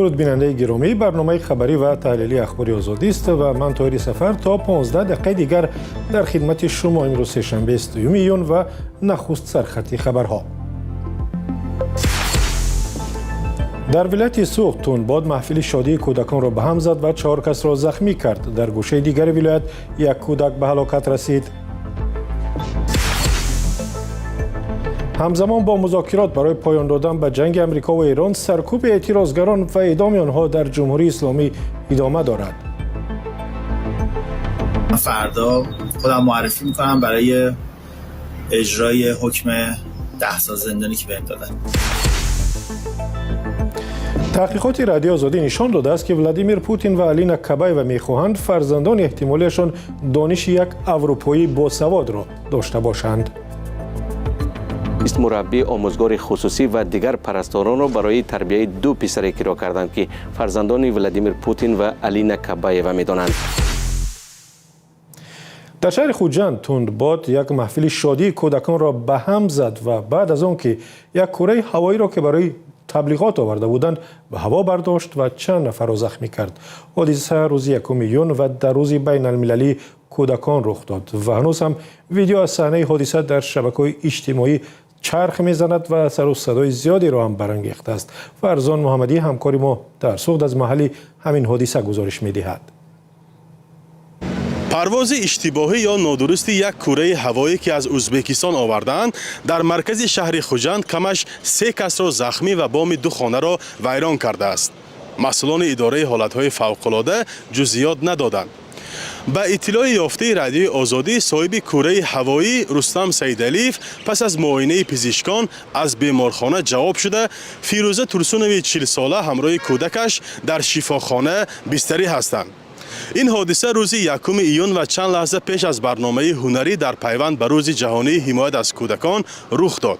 Дуруд, бинандаи гиромӣ. Барномаи хабарӣ ва таҳлилии Ахбори Озодӣ аст ва ман, Тоҳири Сафар, то 15 дақиқаи дигар дар хидмати шумо. Имрӯз сешанбе, 3 июн, ва нахуст сархати хабарҳо. Дар вилояти Суғд тундбод маҳфили шодии кӯдаконро ба ҳам зад ва 4 касро захмӣ кард. Дар гӯшаи дигари вилоят як кӯдак ба ҳалокат расид. Ҳамзамон бо музокирот барои поён додан ба ҷанги Амрико ва Эрон, саркӯби эътирозгарон ва эъдоми онҳо дар Ҷумҳурии Исломӣ идома дорад. Фардо худам муаррифӣ мекунам барои иҷрои ҳукми 10 сол зиндонӣ, ки бهم доданд. Таҳқиқоти Радиои Озодӣ нишон додааст, ки Владимир Путин ва Алина Кабаева мехоҳанд фарзандони эҳтимолиашон дониши як аврупоӣ босаводро дошта бошанд. 20 мураббӣ, омӯзгори хусусӣ ва дигар парасторонро барои тарбияи ду писаре киро карданд, ки фарзандони Владимир Путин ва Алина Кабаева медонанд. Дар шаҳри Хуҷанд тундбод як маҳфили шодии кӯдаконро ба ҳам зад ва баъд аз он ки як кураи ҳавоиро, ки барои таблиғот оварда буданд, ба ҳаво бардошт ва чанд нафарро захмӣ кард. Ҳодиса рӯзи 1 июн ва дар рӯзи байналмилалии кӯдакон рух дод ва ҳанӯз ҳам видео аз саҳнаи ҳодиса дар шабакаҳои иҷтимоӣ чарх мезанад ва сару садои зиёдеро ҳам барангехтааст. Фарзон Муҳаммадӣ, ҳамкори мо дар Суғд, аз маҳалли ҳамин ҳодиса гузориш медиҳад. Парвози иштибоҳӣ ё нодурусти як кураи ҳавоӣ, ки аз Ӯзбекистон овардаанд, дар маркази шаҳри Хуҷанд камаш се касро захмӣ ва боми ду хонаро вайрон кардааст. Масъулони идораи ҳолатҳои фавқулода ҷузъиёт надоданд. Ба иттилои ёфтаи Радиои Озодӣ, соҳиби кураи ҳавоӣ Рустам Саидалиев пас аз муоинаи пизишкон аз беморхона ҷавоб шуда, Фирӯза Турсунови 40-сола ҳамроҳи кӯдакаш дар шифохона бистарӣ ҳастанд. Ин ҳодиса рӯзи 1 июн ва чанд лаҳза пеш аз барномаи ҳунарӣ дар пайванд ба Рӯзи ҷаҳонии ҳимоят аз кӯдакон рух дод.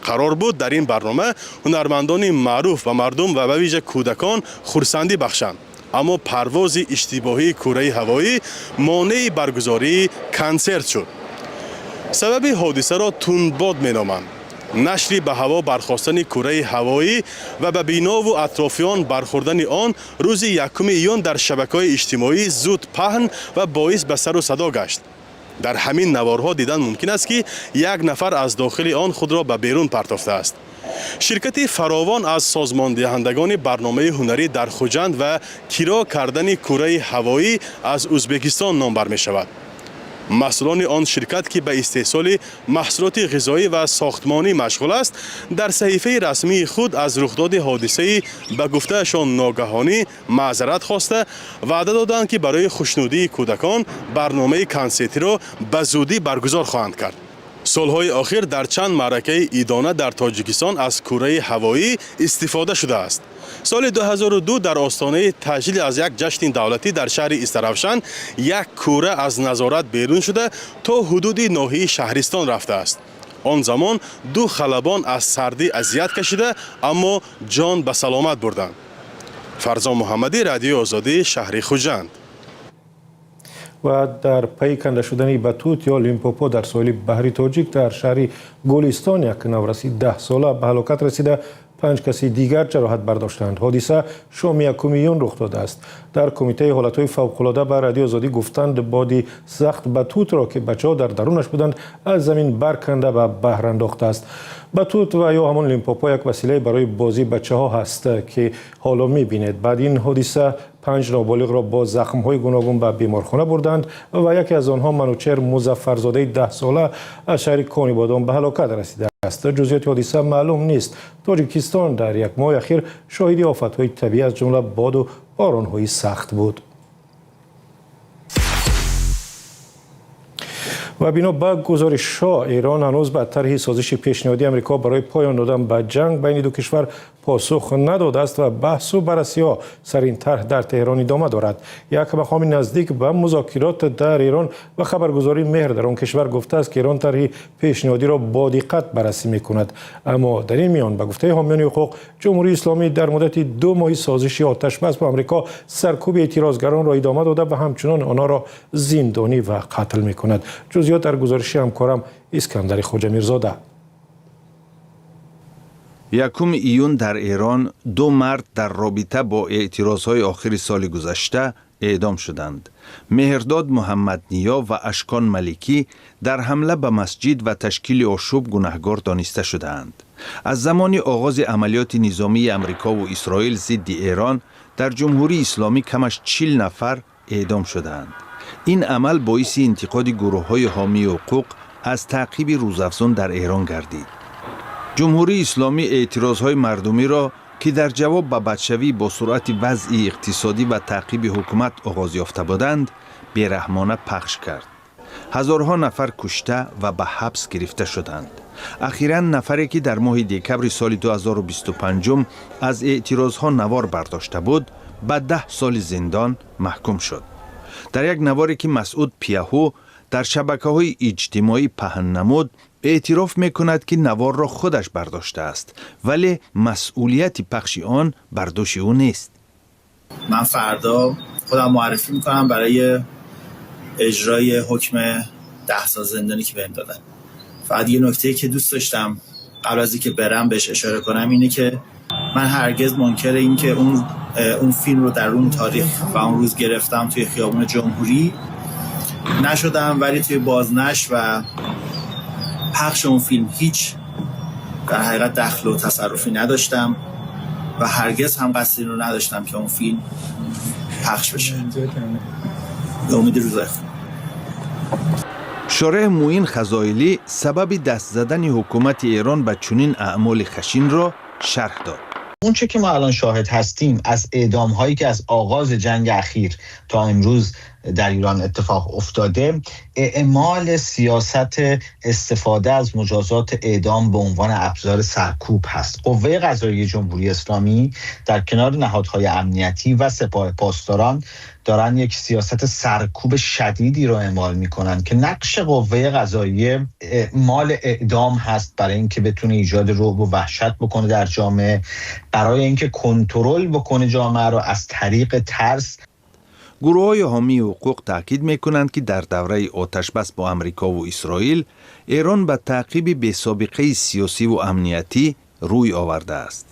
Қарор буд дар ин барнома ҳунармандони маъруф ба мардум ва ба вижа кӯдакон хурсандӣ бахшанд, аммо парвози иштибоҳии кураи ҳавоӣ монеи баргузории консерт шуд. Сабаби ҳодисаро тундбод меноманд. Нашри ба ҳаво бархостани кураи ҳавоӣ ва ба бинову атрофиён бархӯрдани он рӯзи 1 июн дар шабакаҳои иҷтимоӣ зуд паҳн ва боис ба сару садо гашт. Дар ҳамин наворҳо дидан мумкин аст, ки як нафар аз дохили он худро ба берун партофтааст. Ширкати Фаровон аз созмондиҳандагони барномаи ҳунарӣ дар Хуҷанд ва киро кардани кураи ҳавоӣ аз Ӯзбекистон номбар мешавад. Масъулони он ширкат, ки ба истеҳсоли маҳсулоти ғизоӣ ва сохтмонӣ машғул аст, дар саҳифаи расмии худ аз рухдоди ҳодисаи ба гуфтаашон ногаҳонӣ маъзарат хоста, ваъда доданд, ки барои хушнудии кӯдакон барномаи консертиро ба зудӣ баргузор хоҳанд кард. Солҳои охир дар чанд маъракаи идона дар Тоҷикистон аз кураи ҳавоӣ истифода шудааст. Соли 2002 дар остонаи таҷлил аз як ҷашни давлатӣ дар шаҳри Истаравшан як кура аз назорат берун шуда, то ҳудуди ноҳияи Шаҳристон рафтааст. Он замон ду халабон аз сардӣ азият кашида, аммо ҷон ба саломат бурданд. Фарзон Муҳаммадӣ, Радиои Озодӣ, шаҳри Хуҷанд. Ва дар пайи канда шудани батут ё лимпопо дар соҳили баҳри Тоҷик дар шаҳри Гулистон як навраси 10-сола ба ҳалокат расида, панҷ каси дигар ҷароҳат бардоштанд. Ҳодиса шоми 1 июн рух додааст. Дар Кумитаи ҳолатҳои фавқулода ба Радиои Озодӣ гуфтанд, боди сахт батутро, ки бачаҳо дар дарунаш буданд, аз замин барканда ба баҳр андохтааст. Батут ва ё ҳамон лимпопо як василае барои бозии бачаҳо ҳаст, ки ҳоло мебинед. Баъд ин ҳодиса панҷ ноболиғро бо захмҳои гуногун ба беморхона бурданд ва яке аз онҳо, Манучер Музаффарзодаи 10-сола аз шаҳри Конибодом, ба ҳалокат расидааст. Ҷузъиёти ҳодиса маълум нест. Тоҷикистон дар як моҳи ахир шоҳиди офатҳои табиӣ, аз ҷумла боду боронҳои сахт буд. Ва бино ба гузоришҳо, Эрон ҳанӯз ба тарҳи созиши пешниҳодии Амрико барои поён додан ба ҷанг байни ду кишвар посух надодааст ва баҳсу баррасиҳо сар ин тарҳ дар Теҳрон идома дорад. Як мақоми наздик ба музокирот дар Эрон ба хабаргузории Меҳр дар он кишвар гуфтааст, ки Эрон тарҳи пешниҳодиро бо диққат баррасӣ мекунад. Аммо дар ин миён, ба гуфтаи ҳомиёни ҳуқуқ, Ҷумҳурии Исломӣ дар муддати 2 моҳи созиши оташбас бо Амрико саркӯби эътирозгаронро идома дода ва ҳамчунон онҳоро зиндонӣ ва қатл мекунад. Ҷузъиёт дар гузориши ҳамкорам Искандари Хоҷамирзода. 1 июн дар Эрон ду мард дар робита бо эътирозҳои охири соли гузашта эъдом шуданд. Меҳрдод Муҳаммадниё ва Ашкон Маликӣ дар ҳамла ба масҷид ва ташкили ошӯб гунаҳгор дониста шудаанд. Аз замони оғози амалиёти низомии Амрикову Исроил зидди Эрон дар Ҷумҳурии Исломӣ камаш 40 нафар эъдом шудаанд. Ин амал боиси интиқоди гурӯҳҳои ҳомии ҳуқуқ аз таъқиби рӯзафзун дар Эрон гардид. Ҷумҳурии Исломӣ эътирозҳои мардумиро, ки дар ҷавоб ба бадшавӣ бо суръати вазъи иқтисодӣ ва таъқиби ҳукумат оғоз ёфта буданд, бераҳмона пахш кард. Ҳазорҳо нафар кушта ва ба ҳабс гирифта шуданд. Ахиран нафаре, ки дар моҳи декабри соли 2025 аз эътирозҳо навор бардошта буд, ба 10 соли зиндон маҳкум шуд. Дар як наворе, ки Масъуд Пияҳу дар шабакаҳои иҷтимоӣ паҳн намуд, эътироф мекунад, ки наворро худаш бардоштааст, вале масъулияти пахши он бар дӯши ӯ нест. Ман фардо худам муаррифӣ мекунам барои иҷрои ҳукми 10 сол зиндонӣ, ки бهم додن. فقط یه نکته که دوست داشتم قبل از اینکه برم بهش اشاره کنم اینه که من هرگز منکر این که اون فیلم رو در اون تاریخ و اون روز گرفتم توی خیابون جمهوری نشدم، ولی توی بازنشر و پخش اون فیلم هیچ در حقیقت دخل و تصرفی نداشتم و هرگز هم قصد این رو نداشتم که اون فیلم پخش بشه. به امید روزای خوب. Шореҳ Муин Хазоилӣ сабаби даст задани ҳукумати Эрон ба чунин аъмоли хашинро шарҳ дод. اون چه که ما الان شاهد هستیم از اعدام هایی که از آغاز جنگ اخیر تا امروز در ایران اتفاق افتاده، اعمال سیاست استفاده از مجازات اعدام به عنوان ابزار سرکوب هست. قوه قضاییه جمهوری اسلامی در کنار نهادهای امنیتی و سپاه پاسداران دارن یک سیاست سرکوب شدیدی رو اعمال میکنن که نقش قوه قضاییه اعمال اعدام هست، برای اینکه بتونه ایجاد رعب و وحشت بکنه در جامعه، برای اینکه کنترل بکنه جامعه رو از طریق ترس. Гурӯҳҳои ҳомии ҳуқуқ таъкид мекунанд, ки дар давраи оташбас бо Амрикову Исроил Эрон ба таъқиби бесобиқаи сиёсиву амниятӣ рӯй овардааст.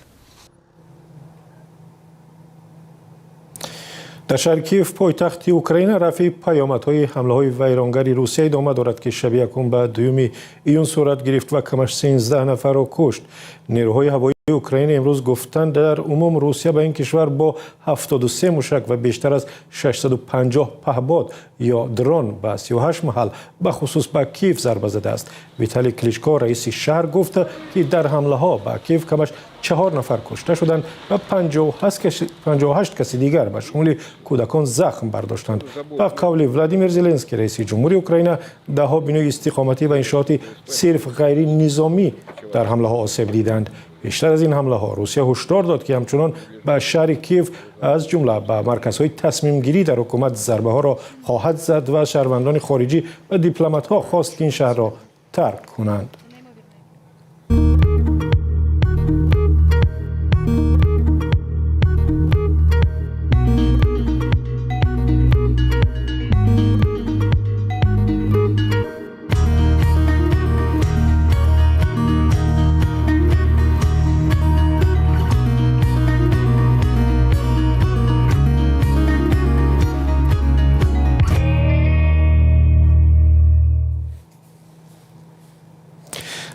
Дар шаҳри Киев, пойтахти Украина, рафъи паёмадҳои ҳамлаҳои вайронгари Русия идома дорад, ки шаби якум ба 2 июн сурат гирифт ва камаш 13 нафарро кушт. Нерӯҳои ҳавоии Украина имрӯз гуфтанд, дар умум Русия ба ин кишвар бо 73 мушак ва бештар аз 650 паҳбод ё дрон ба 38 маҳал, бахусус ба Киев, зарба задааст. Виталий Кличко, раиси шаҳр, гуфт, ки дар ҳамлаҳо ба Киев камаш чаҳор нафар кушта шуданд ва 58 каси дигар, ба шумули кӯдакон, захм бардоштанд. Ба қавли Владимир Зеленский, раиси ҷумҳури Украина, даҳҳо бинои истиқоматӣ ва иншооти сирф ғайринизомӣ дар ҳамлаҳо осеб диданд. Бештар аз ин ҳамлаҳо Русия ҳушдор дод, ки ҳамчунон ба шаҳри Киев, аз ҷумла ба марказҳои тасмимгирӣ дар ҳукумат, зарбаҳоро хоҳад зад ва шаҳрвандони хориҷӣ ва дипломатҳо хост, ки ин шаҳрро тарк кунанд.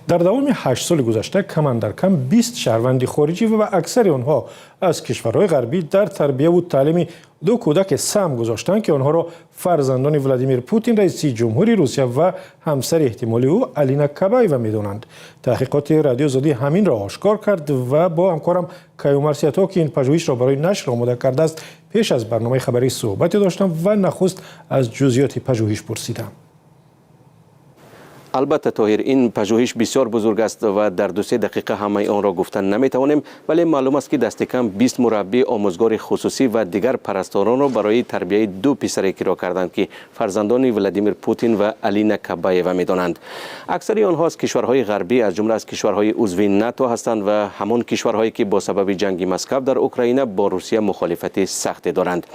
Дар давоми 8 соли гузашта камандар кам 20 шаҳрванди хориҷӣ ва аксари онҳо аз кишварҳои ғарбӣ дар тарбияву таълими ду кӯдаке саҳм гузоштанд, ки онҳоро фарзандони Владимир Путин, раиси ҷумҳури Русия, ва ҳамсари эҳтимолии ӯ Алина Кабаева медонанд. Таҳқиқоти Радиои Озодӣ ҳаминро ошкор кард ва бо ҳамкорам Каюмар Сиято, ки ин пажӯҳишро барои нашр омода кардааст, пеш аз барномаи хабарӣ суҳбате доштам ва нахуст аз ҷузъиёти пажӯҳиш пурсидам. Албатта, Тоҳир, ин пажӯҳиш бисёр бузург аст ва дар 2-се дақиқа ҳамаи онро гуфтан наметавонем, вале маълум аст, ки дастикам 20 мураббӣ, омӯзгори хусусӣ ва дигар парасторонро барои тарбияи ду писаре киро карданд, ки фарзандони Владимир Путин ва Алина Кабаева медонанд. Аксари онҳо аз кишварҳои ғарбӣ, аз ҷумла аз кишварҳои узви НАТО ҳастанд ва ҳамон кишварҳое, ки бо сабаби ҷанги Москав дар Украина бо Русия мухолифати сахте доранд.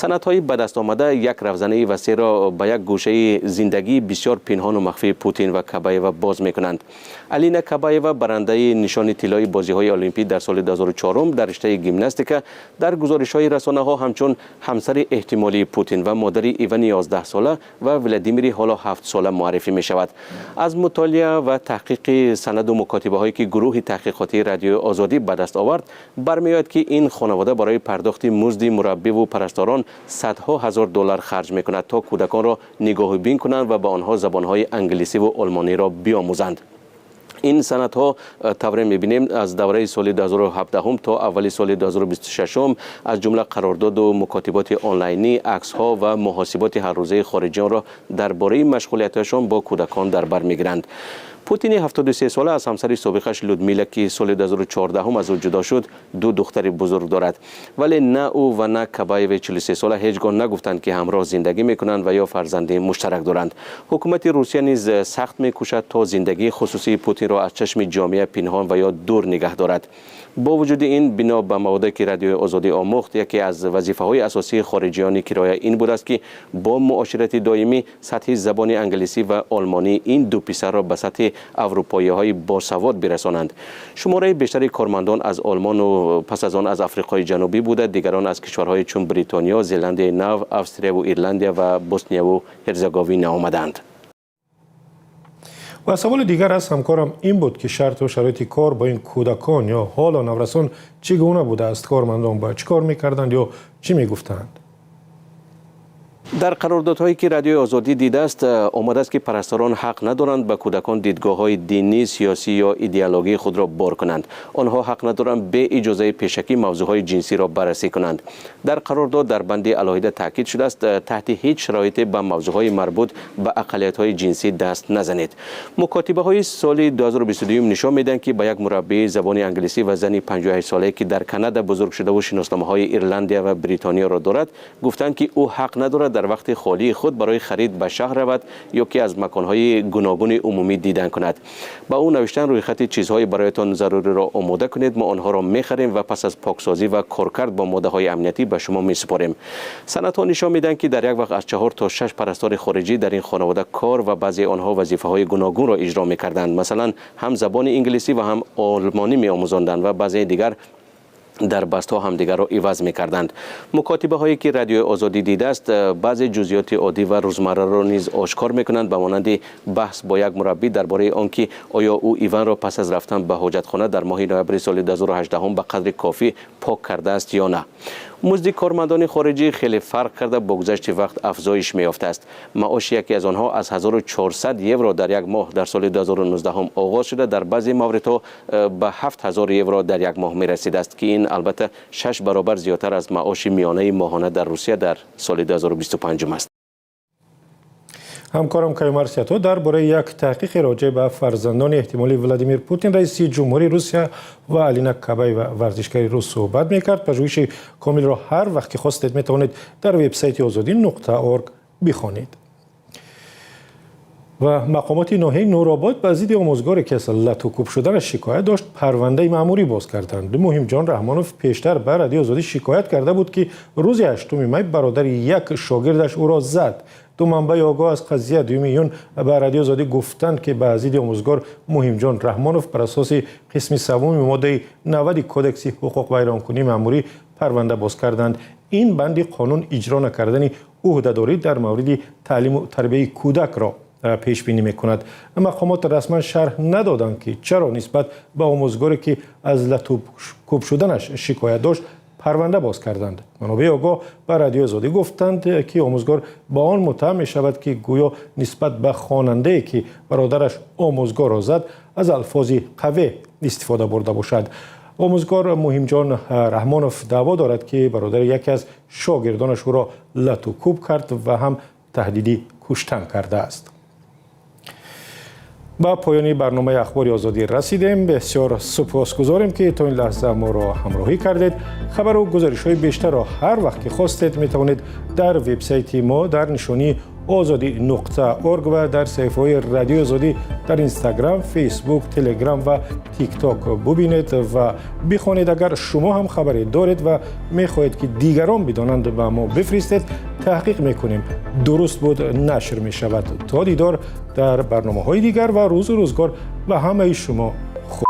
Санадҳои ба даст омада як равзанаи васеъро ба як гӯшаи зиндагии бисёр пинҳону махфии Путин Путин ва Кабаева боз мекунанд. Алина Кабаева, барандаи нишони тиллои бозиҳои Олимпӣ дар соли 2004 дар риштаи гимнастика, дар гузоришҳои расонаҳо ҳамчун ҳамсари эҳтимолии Путин ва модари Ивани 11 сола ва Владимири ҳоло 7 сола муаррифӣ мешавад. Аз мутолиа ва таҳқиқи санаду мукотибаҳое, ки гурӯҳи таҳқиқотии Радиои Озодӣ ба даст овард, бармеояд, ки ин хонавода барои пардохти музди мураббиву парасторон садҳо ҳазор доллар харҷ мекунад, то кӯдаконро нигоҳубин кунанд ва ба онҳо забонҳои англисиву олмониро биомӯзанд. Ин санадҳо, тавре мебинем, аз давраи соли 2017 то аввали соли 2026, аз ҷумла қарордоду мукотиботи онлайнӣ, аксҳо ва муҳосиботи ҳаррӯзаи хориҷиёнро дар бораи машғулиятҳояшон бо кӯдакон дар бар мегиранд. Путини 73 сола аз ҳамсари собиқаш Людмила, ки соли 2014 аз ӯ ҷудо шуд, ду духтари бузург дорад. Вале на ӯ ва на Кабаеви 43 сола ҳеҷ гоҳ нагуфтанд, ки ҳамроҳ зиндагӣ мекунанд ва ё фарзанди муштарак доранд. Ҳукумати Русия низ сахт мекӯшад, то зиндагии хусусии Путинро аз чашми ҷомеа пинҳон ва ё дур нигаҳ дорад. Бо вуҷуди ин, бино ба маводе, ки Радиои Озодӣ омӯхт, яке аз вазифаҳои асосии хориҷиёни кироя ин будааст, ки бо муоширати доимӣ сатҳи забони англисӣ ва олмонии ин ду писарро ба сатҳи аврупоиҳои босавод бирасонанд. Шумораи бештари кормандон аз Олмону пас аз он аз Африқои Ҷанубӣ буда, дигарон аз кишварҳои чун Бритониё, Зеландияи Нав, Австрияву Ирландия ва Боснияву Ҳерзеговина омаданд. Ва саволи дигар аз ҳамкорам ин буд, ки шарту шароити кор бо ин кӯдакон ё ҳоло наврасон чӣ гуна будааст, кормандон бояд чӣ кор мекарданд ё чӣ мегуфтанд? Дар қарордодҳое, ки Радиои Озодӣ дидааст, омадааст, ки парасторон ҳақ надоранд ба кӯдакон дидгоҳҳои динӣ, сиёсӣ ё идеологии худро бор кунанд. Онҳо ҳақ надоранд бе иҷозаи пешакӣ мавзӯъҳои ҷинсиро баррасӣ кунанд. Дар қарордод дар банди алоҳида таъкид шудааст: таҳти ҳеҷ шароите ба мавзӯъҳои марбут ба ақаллиятҳои ҷинсӣ даст назанед. Мукотибаҳои соли 2022 нишон медиҳанд, ки ба як мураббии забони англисӣ ва зани 58-солае, ки дар Канада бузург шудаву шиносномаҳои Ирландия ва Бритониёро дорад, гуфтанд, ки ӯ ҳақ надорад дар вақти холии худ барои харид ба шаҳр равад ё ки аз маконҳои гуногуни умумӣ дидан кунад. Ба ӯ навиштан: «Рӯйхати чизҳои бароятон заруриро омода кунед, мо онҳоро мехарем ва пас аз поксозӣ ва коркард бо моддаҳои амниятӣ ба шумо месупорем». Санадҳо нишон медиҳанд, ки дар як вақт аз чаҳор то шаш парастори хориҷӣ дар ин хонавода кор ва баъзеи онҳо вазифаҳои гуногунро иҷро мекарданд. Масалан, ҳам забони инглисӣ ва ҳам олмонӣ меомӯзонданд ва баъзеи дигар дар бастҳо ҳамдигарро иваз мекарданд. Мукотибаҳое, ки Радиои Озодӣ дидааст, баъзе ҷузъиёти оддӣ ва рӯзмарраро низ ошкор мекунанд, ба монанди баҳс бо як мураббӣ дар бораи он ки оё ӯ Иванро пас аз рафтан ба ҳоҷатхона дар моҳи ноябри соли 2018 ба қадри кофӣ пок кардааст ё на. Музди кормандони хориҷӣ хеле фарқ карда, бо гузашти вақт афзоиш меёфтааст. Маоши яке аз онҳо аз 1400 евро дар як моҳ дар соли 2019 оғоз шуда, дар баъзе мавридҳо ба 7000 евро дар як моҳ мерасидааст, ки ин албатта шаш баробар зиёдтар аз маоши миёнаи моҳона дар Русия дар соли 2025 аст. Ҳамкорам Каюмар Сиято дар бораи як таҳқиқи роҷеъ ба фарзандони эҳтимолии Владимир Путин, раиси ҷумҳури Русия, ва Алина Кабаева, варзишгари рус, суҳбат мекард. Пажӯҳиши комилро ҳар вақт ки хостед, метавонед дар вебсайти озодӣ.орг бихонед. Ва мақомоти ноҳияи Нуробод ба зидди омӯзгоре, ки аз латукӯб шуданаш шикоят дошт, парвандаи маъмурӣ боз карданд. Муҳимҷон Раҳмонов пештар ба Радиои Озодӣ шикоят карда буд, ки рӯзи 8 май бародари як шогирдаш ӯро зад. Ду манбаи огоҳ аз қазия 2 июн ба Радиои Озодӣ гуфтанд, ки ба зидди омӯзгор Муҳимҷон Раҳмонов бар асоси қисми севуми моддаи 90 Кодекси ҳуқуқвайронкунии маъмурӣ парванда боз карданд. Ин банди қонун иҷро накардани ӯҳдадорӣ дар мавриди таълиму тарбияи кӯдакро пешбинӣ мекунад. Мақомот расман шарҳ надоданд, ки чаро нисбат ба омӯзгоре, ки аз латукӯб шуданаш шикоят дошт, парванда боз карданд. Манобеи огоҳ ба Радиои Озодӣ гуфтанд, ки омӯзгор ба он муттаҳам мешавад, ки гӯё нисбат ба хонандае, ки бародараш омӯзгорро зад, аз алфози қавӣ истифода бурда бошад. Омӯзгор Муҳимҷон Раҳмонов даъво дорад, ки бародари яке аз шогирдонаш ӯро латукӯб кард ва ҳам таҳдиди куштан кардааст. Ба поёни барномаи Ахбори Озодӣ расидем. Бисёр сипосгузорем, ки то ин лаҳза моро ҳамроҳӣ кардед. Хабару гузоришҳои бештарро ҳар вақт ки хостед, метавонед дар вебсайти мо дар нишонии Озодӣ.org ва дар саҳифаҳои Радиои Озодӣ дар Инстаграм, Фейсбук, Телеграм ва Тикток бубинед ва бихонед. Агар шумо ҳам хабаре доред ва мехоҳед, ки дигарон бидонанд, ба мо бифиристед, таҳқиқ мекунем, дуруст буд, нашр мешавад. То дидор дар барномаҳои дигар ва рӯзу рӯзгор ба ҳамаи шумо хуш.